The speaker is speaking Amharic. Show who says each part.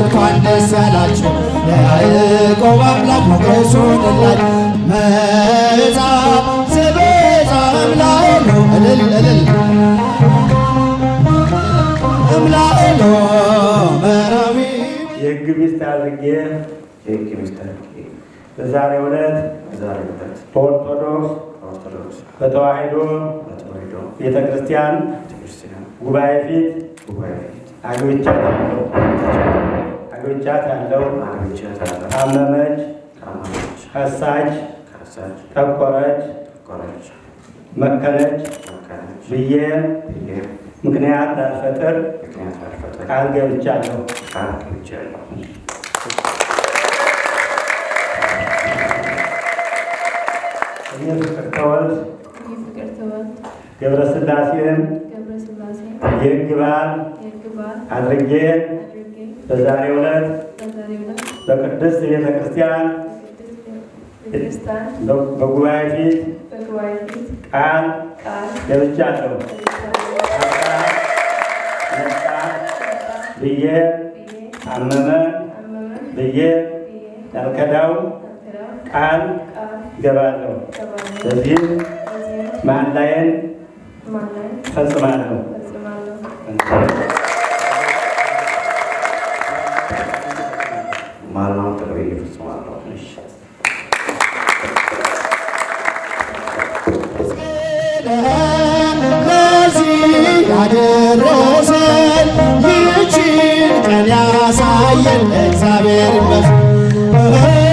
Speaker 1: እንኳን ደስ ያላችሁ፣ ለያዕቆብ አምላክ ሞገስ ሆነላችሁ። መጻ ዘበጻ እምላዕሉ እልል እልል እምላዕሉ መራዊ።
Speaker 2: የሕግ ሚስት አድርጌ፣
Speaker 3: የሕግ ሚስት አድርጌ፣
Speaker 2: በዛሬው ዕለት፣
Speaker 3: በዛሬው ዕለት፣
Speaker 2: በኦርቶዶክስ
Speaker 3: በኦርቶዶክስ
Speaker 2: በተዋሕዶ
Speaker 3: በተዋሕዶ
Speaker 2: ቤተ ክርስቲያን
Speaker 3: ቤተክርስቲያን
Speaker 2: ጉባኤ ፊት
Speaker 3: ጉባኤ ፊት
Speaker 2: አግብቻታለሁ፣ አግብቻታለሁ።
Speaker 3: አግብቻታለሁ።
Speaker 2: ታመመች፣
Speaker 3: ታመመች፣
Speaker 2: ከሳች፣
Speaker 3: ከሳች፣
Speaker 2: ጠቆረች፣
Speaker 3: ጠቆረች፣
Speaker 2: መከነች
Speaker 3: መከነች
Speaker 2: ብዬ
Speaker 3: ብዬ
Speaker 2: ምክንያት ላልፈጥር
Speaker 3: ምክንያት ላልፈጥር
Speaker 2: ቃል ገብቻለሁ።
Speaker 3: ቃል ገብቻለሁ።
Speaker 2: እኔ ፍቅርተ ወልድ
Speaker 4: እኔ ፍቅርተ ወልድ
Speaker 2: ገብረ ሥላሴን
Speaker 4: ገብረ ሥላሴ
Speaker 2: የሕግ ባል
Speaker 4: የሕግ ባል
Speaker 2: አድርጌ
Speaker 4: አድርጌ
Speaker 2: በዛሬው ዕለት
Speaker 4: በዛሬው ዕለት
Speaker 2: በቅድስት ቤተ ክርስቲያን
Speaker 4: በቅድስት ቤተክርስቲያን
Speaker 2: በጉባኤ ፊት
Speaker 4: በጉባኤ ፊት
Speaker 2: ቃል
Speaker 4: ቃል
Speaker 2: ገብቻለሁ።
Speaker 4: ገብቻለሁ።
Speaker 2: መጣ፣ መጣ ብዬ
Speaker 4: ብዬ
Speaker 2: አመመ
Speaker 4: አመመ
Speaker 2: ብዬ
Speaker 4: ብዬ
Speaker 2: ያልከዳው
Speaker 4: ያልከዳው
Speaker 2: ቃል
Speaker 4: ቃል
Speaker 2: ገባለሁ።
Speaker 4: ገባለሁ።
Speaker 2: በዚህም
Speaker 4: በዚህም
Speaker 2: መሐላዬን
Speaker 4: መሐላዬን
Speaker 2: እፈጽማለሁ።
Speaker 4: እፈጽማለሁ።
Speaker 3: መሐላውን ተቀብዬ እፈጽማለሁ።
Speaker 1: ለዚህ ያደረሰን፣ ይህችን ቀን ያሳየን እግዚአብሔር ይመስገን።